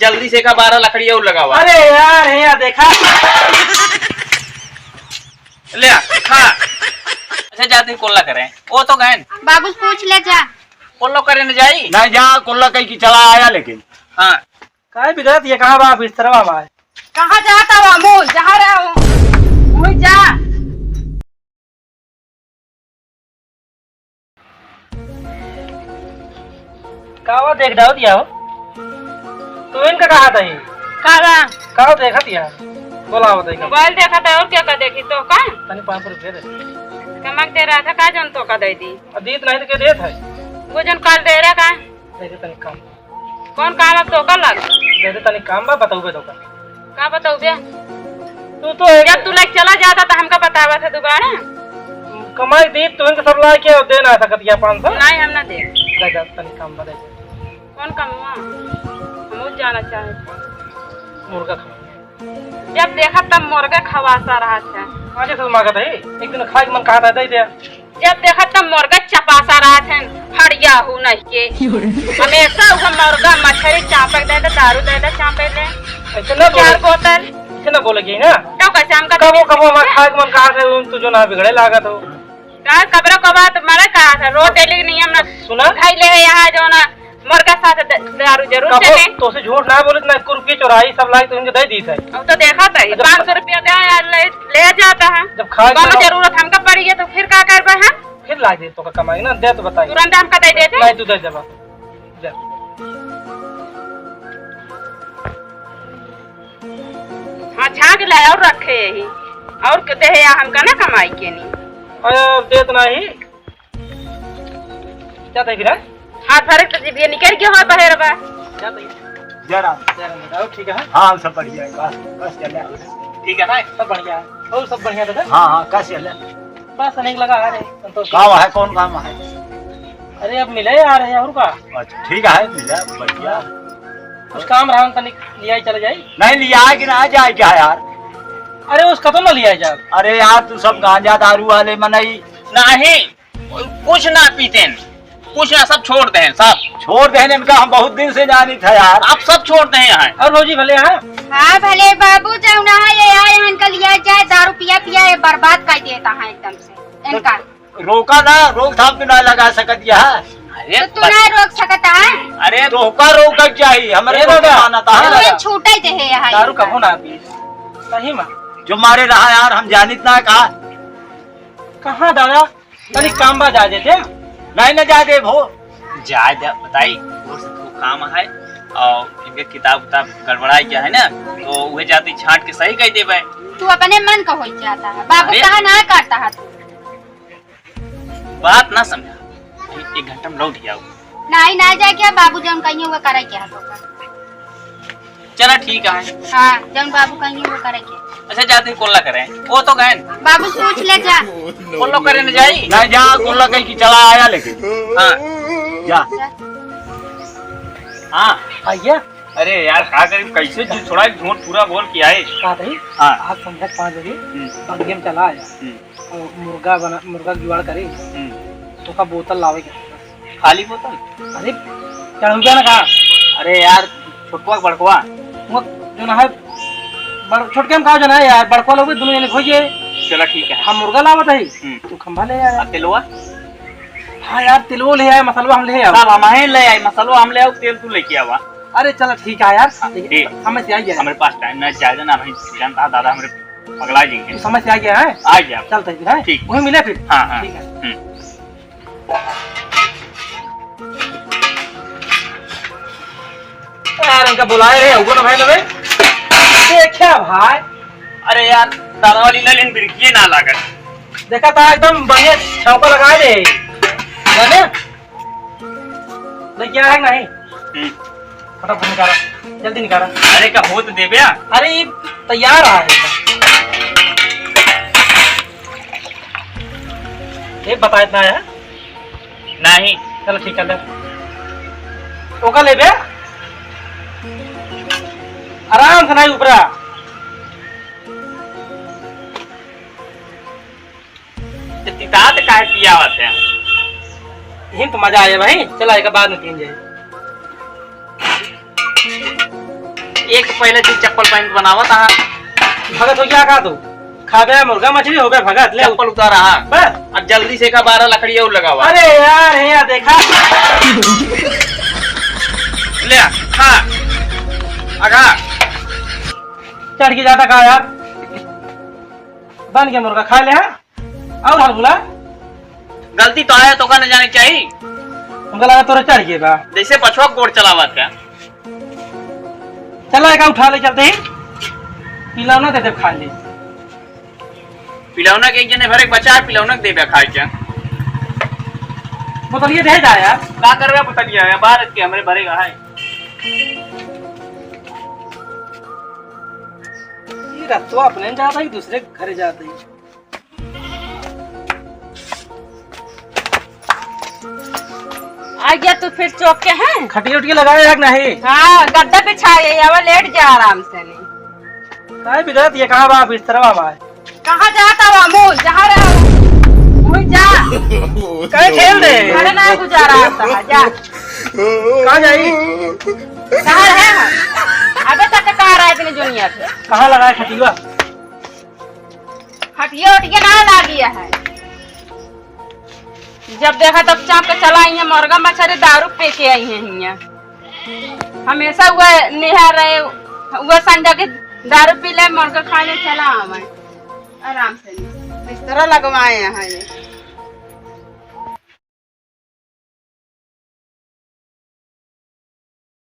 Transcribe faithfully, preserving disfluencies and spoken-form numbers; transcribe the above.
जल्दी से एका बारह लकड़ी और लगावा। अरे यार, हे यार, देखा। ले आ, खा। अच्छा, जाते कुल्ला करें। वो तो गए। बाबू से पूछ ले जा। कुल्लो करे न जाई। नहीं जा, कुल्ला कहीं की चला आया लेकिन। हाँ। काहे बिगड़त ये, कहाँ बा बिस्तरवा बा? कहाँ जाता हो अमूल? जहाँ रहो, वहीं जा। कावा देख दावत या हो? तू इनका कहा था ही? कावा? कावा देखत या? बोला बताई का? मोबाइल देखा था और क्या का देखी तो का? तनी पाँच सौ रुपये दे। कमक दे रहा था का जन तो का दे दी? अ दीत नहीं तो के देत है? वो जन काल दे रहा का? दे दे तनी काम। कौन काम अब तोका लग? दे दे तनी काम बा, बतौबे तोका। का बतौबे? तू तो एक जब तू लाइक चला जाता तो हमका बतावा था दोबारा। कमाई दी, तू इनके सब ला के दे ना सकत या पाँच सौ। नहीं, हम ना दे। दे दे तनी काम बा, दे दे। कौन काम हुआ? हम वो जाना चाहे। मुर्गा खा। जब देखा तब मुर्गा खवासा रहा था। आजे से मांगत है, एक दिन खाए के मन कहा था, दे दे। जब देखा तब मुर्गा चपासा रहा था, हड़िया हूँ नहीं के। हमेशा वो मुर्गा मछली चापे दे दे, दारू दे दे, चापे दे। ऐसे ना बोले। चार बोतल। ऐसे ना बोले की ना। तो कैसे हमका कबो, कबो हमारे खाए के मन कहा था, तू जो ना बिगड़े लागत हो। का कबरा कबा तो मरे कहा था, रोज डेली के नियम ना सुना? खाई ले है यहाँ जो ना, मुर्गा साथ द-, दारू जरूर कबो चले। तोसे झूठ ना बोलित ना, एक रुपये चोराई सब लाई तो इनके दे दी था। अब तो देखा था, अच्छा, पाँच सौ रुपया दे यार, ले, ले जाता है। जब खाए कौनो के जरूरत हमका पड़ी है तो फिर का करबे हम? फिर ला दे तो का कमाई ना, दे तो बताई। तुरंत हमका दे देते। नहीं, तू दे देबा। दे। हाँ, छाँक ले और रखे यही। और के दे या हमका ना कमाई के नहीं। अरे, देत नहीं। क्या था फिर? हाथ भरे तो जीभिया निकल के हो बहेर बा। क्या था? जय राम। जय राम दादा, और ठीक है? हाँ, सब बढ़िया है। बस, बस चल रहा है। ठीक है ना? सब बढ़िया है। और सब बढ़िया दादा? हाँ, हाँ, कस चल रहा है? बस अनेक लगा आ रहे, संतोष। काम है, कौन काम है? अरे, अब मिले आ रहे हैं, और का? अच्छा, ठीक है, मिला, बढ़िया। कुछ काम रहा, तनिक लिया ही चले जाई। नहीं, लिया है कि ना जाए क्या यार? अरे, उसका तो ना लिया जाए। अरे यार, तू सब गांजा दारू वाले मनई। नहीं, कुछ ना पीते हैं, कुछ ना, सब छोड़ दे हैं, सब। छोड़ दे हैं, इनका हम बहुत दिन से जानी था यार। आप सब छोड़ दे हैं यहाँ। और भौजी भले हैं? हाँ, भले बाबू, जौन है, ये आए हैं, इनका लिया जाए, दारू पिया पिया ये बर्बाद कर देता है एकदम से इनका। रोका ना, रोकथाम भी ना लगा सकत यह। अरे तो तू बस। ना रोक सकता है। अरे तोहका रोक चाहिए, हमरे ए को दादा, माना था। ए दादा। ये छूटे दे है यहाँ दारू इनका। कबो ना पी। सही में। जो मारे रहा यार, हम जानित ना का। कहाँ दादा? तनी काम बा, जा देते। नहीं ना जा दे भो। जा दे, बताई, वो सब तो काम है। और इनके किताब उताब गड़बड़ाई क्या है ना, तो वह जाती छांट के सही कर देबे। तू अपने मन का हो जाता है, बाबू अरे। कहा ना करता है तू। बात ना समझा, एक घंटा में लौट जाओ। नहीं, ना जाए क्या, बाबू जौन कहिए वो करे क्या तो कर। चला ठीक है। हाँ, जौन बाबू कहिए वो करे क्या। अच्छा, जाते कुल्ला करें, वो तो गए। बाबू पूछ ले जा। कुल्लो करे न जाई। ना जा, कुल्ला कहीं की चला आया लेकिन। हाँ। जा। जा। हाँ। भैया। अरे यार, का करी, कैसे जो छोड़ा, झूठ पूरा बोल के आए। का भाई? हाँ। आज संध्या के पाँच बजे हम्म। बगिया में चला आया। हम्म। और मुर्गा बना, मुर्गा जुगाड़ करी। हम्म। तो का बोतल लावे के। खाली बोतल? अरे, चढ़ौजा ना का? अरे यार, छोटवा के बड़कवा? वो जो ना है, बड़-, छोटके में का जो ना है यार, बड़कवा लोग भी दोनों जने खोइए। चला ठीक है। हम मुर्गा लावत है, हम्म। तू खंभा ले आया। आ तेलवा? हाँ यार, तेलवो ले आए, मसलवा हम ले आए। सब हम ही ले आए, मसलवा हम ले आओ, तेल तू लेके आवा। अरे चला ठीक है यार, हाँ, ठीक। समय से आ गया है। हमारे पास टाइम ना, ज्यादा ना भाई, जानता है दादा हमारे पगला जी हैं। समय से आ गया है? आ गया। चलते हैं फिर, हैं? ठीक। वहीं मिले फिर? हाँ, हाँ। ठीक है। हम्म। यार, इनका बुलाए रहे, हुआ ना भाई, ना भाई। देखा भाई। अरे यार, दादा वाली ले लेन, बिरकिए ना लागत। देखा था, एकदम बढ़िया छौंका लगा दे। जाने? लेके आया है कि नहीं? हम्म। फटाफट निकाला, जल्दी निकाला। अरे, का होत देबे? अरे, ये तैयार है। ये बता इतना है? नहीं। चलो, ठीक है, ले। ओका लेबे? आराम से नहीं ऊपरा। ते तितात काहे पियावत है? हिन तो मजा आया भाई, चला एक बाद में पीन जाए। एक तो पहले चीज चप्पल पहन के बनावत आहा। भगत हो गया का तू? खाबे मुर्गा मछली, होबे भगत, ले। चप्पल उतारा हा। बस। अब जल्दी से एका बारह लकड़ी और लगावा। अरे यार, हे यार, देखा। ले आ, खा। आगा। चढ़ के जाता का यार? बन के मुर्गा खा ले, हाँ? और हाल बोला? गलती तो आया तो का न जाने चाहिए। हमका लगा तोरे चढ़ गए बा। जैसे पछुआ गोड़ चलावत है। चला, एका उठा ले चलते ही। पिलौना दे दे खा ले। पिलौना के एक जने भरे के बचा है, पिलौना के देबे खाए के। बोतलिया दे जा यार। का करबे बोतलिया है? बाहर के हमरे भरे का है। ये रत्तो अपने जाता ही दूसरे के घरे जाता ही। आ गया तू फिर चौक के, हैं? खटिया उटिया लगाए है कि नहीं? हाँ, गद्दा बिछाए, अब लेट जा आराम से नहीं। काहे बिगड़त ये, कहाँ बा बिस्तरवा बा? कहाँ जाता बा मुँह? जहाँ रहे वही जा। काहे खेल दे? घरे ना गुजारा होता है, जा। कहाँ जाई? कहाँ रहे हैं? अबे तक कहाँ रहा इतने दुनिया पे? कहाँ लगाए खटिया? खटिया उटिया ना लागी है। जब देखा तब चाप के चला आई है, मुर्गा मछरी दारू पी के आई है हियाँ। हमेशा वह नेहा रहे, वह संडे के दारू पी ले, मुर्गा खा ले, चला आवे। आराम से बिस्तरा लगवाए हैं ये।